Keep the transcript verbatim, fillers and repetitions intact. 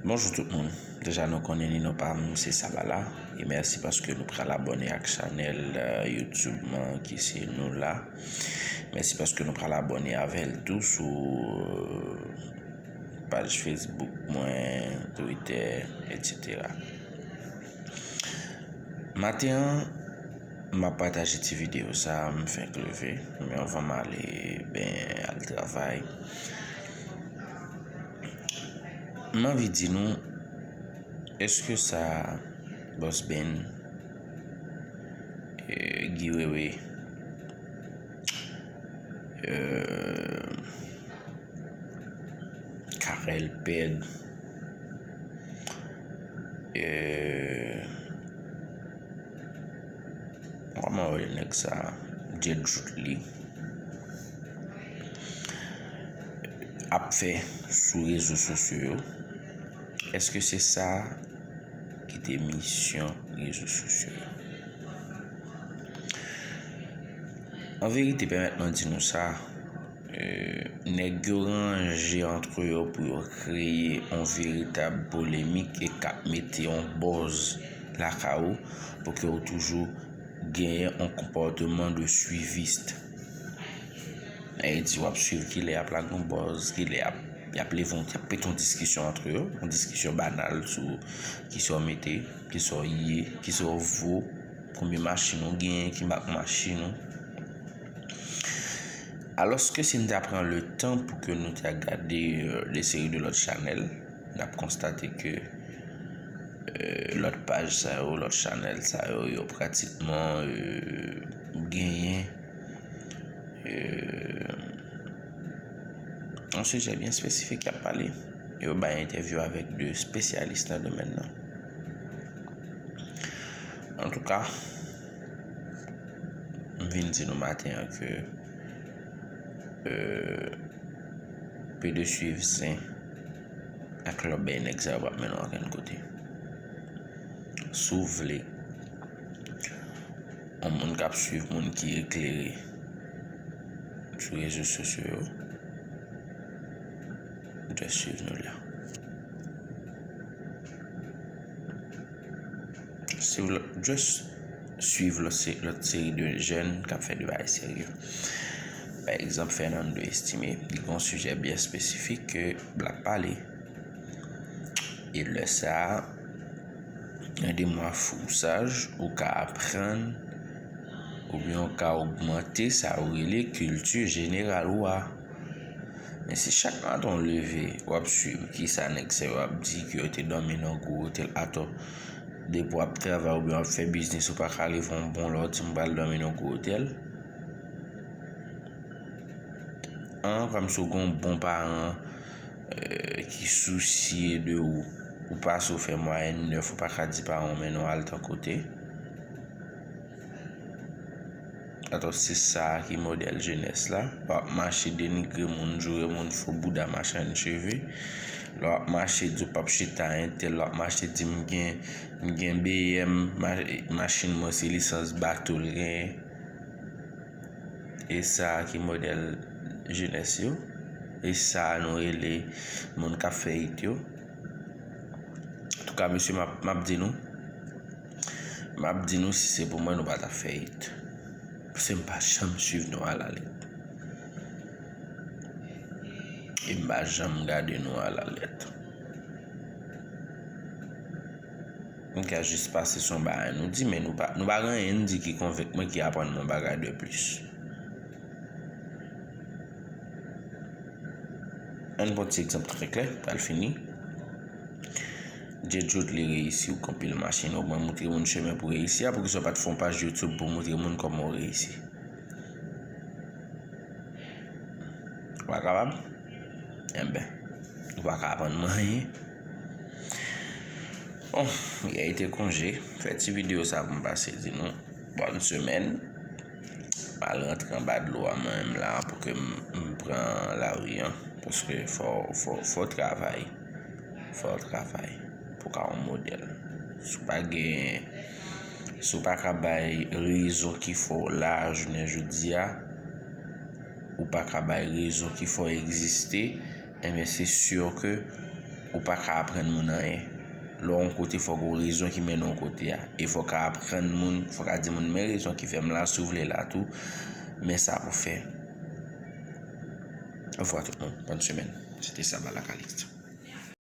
Bonjou tout moun. Deja nou konnen ni non pa m se Sabala. E mèsi paske nou pral abòne ak chanèl, euh, YouTube mwen ki se Nou La. Mèsi paske nou pral abòne avè l tou sou, euh, paj Facebook mwen, Twitter, et cetera. Maten an, m ap pataje ti videyo sa a, m fenk leve. Men anvan m ale, ben, al travay. M anvi di nou, èske sa Boss Ben, eh, Guy Wewe, eh, Carel Pèg, eh, kòman yo rele nèg sa, Djedjoutley ap fè sou rezo sosyo yo? Èske se sa ki te misyon rezo sosyo yo? An verite, pèmèt mwen di nou sa, euh, nèg yo ranje antre yo pou yo kreye yon veritab polemik e k ap mete yon buzz lakay ou pou ke w toujou genyen yon konpòteman de suiviste. E di w ap swiv kilè y ap lage yon buzz, kilè y ap, y ap leve yon, y ap pete yon diskisyon antre yo, yon diskisyon banal sou kisa w mete, kisa w ye, kisa w vo, konbyen machin ou genyen, ki mak machin ou. Alòske si n ta pran le tan pou ke nou ta gade, euh, de seri de lòt chanèl, n ap konstate ke, euh, lòt paj sa yo, lòt chanèl sa yo, yo pratikman, euh, genyen, euh, yon sijè byen espesifik y ap pale. Yo bay entèvyou avèk de espesyalis nan domèn nan. Antouka, m vin di nou maten an ke, euh, pe de suiv sen ak lòbèy nèg sa yo p ap mennen w okenn kote. Si w vle yon moun k ap swiv moun ki eklere sou rezo sosyo yo, just swiv Nou La. Si w just swiv lòt se-, lòt seri de jèn k ap fè de bagay serye. Pa egzanp, Fernando Estimé, li gen yon sijè byen espesifik ke l ap pale. E lè sa a, nan de mwa fousaj, ou ka aprann oubyen ou ka ogmante sa yo rele kilti jeneral ou a. Men si chak maten w leve, w ap swiv kisa nèg sa yo ap di, ke yo te dòmi nan gwo otèl, atò, depi w ap travay oubyen w ap fè biznis, ou pa ka leve yon bon lè w di m pral dòmi nan gwo otèl. An, kòmsi w gen yon bon paran, euh, ki sousye de ou, ou pase w fè mwayèn nèf, ou pa ka di paran w mennen w al tan kote. Atò, se sa ki modèl jenès la. W ap mache denigre moun, joure moun, fo bouda, machann cheve. Lè w ap mache, di w p ap chita entèl, lè w ap mache, di m gen, m gen B M, ma-, machin mwen se lisans bato l genyen. E sa ki modèl jenès yo. E sa nou rele moun k ap fè it yo. Antouka, mesye, m ap, m ap di nou. M ap di nou, si se pou mwen, nou pa t ap fè it. Paske m pa janm swiv nou alalèt. E m pa janm gade nou alalèt. M ka jis pase sou yon bagay nou di, men nou pa, nou pa gen anyen n di ki konvenk mwen, ki aprann mwen bagay de plis. Ann pran ti egzanp trè klè, pral fini. Djedjoutley reyisi, ou gen anpil machin, ou mwen montre moun chemen pou reyisi a, poukisa w pa t fè yon paj YouTube pou montre moun kòman w reyisi? Ou pa kapab? Enben, ou pa ka aprann mwen anyen. Bon, yè te konje, fè ti videyo sa pou m pase di nou bòn semèn. M al rantre anba dlo a mwen menm la pou ke m, m pran lari an. Paske fò, fò, fò travay. Fò w travay pou w ka yon modèl. Si w pa gen, si w pa ka bay rezon ki fè w la jounen jodi a, ou pa ka bay rezon ki fè w egziste, enben, se si ke Ou pa ka aprann moun anyen. Lè w yon kote, fòk ou rezon ki mennen w kote a. E fòk ka aprann moun, fòk ka di moun, men rezon ki fè m la, si w vle la tou, men sa pou fè. Anvwa tout moun, bòn semèn. Se te Saba Lakalist.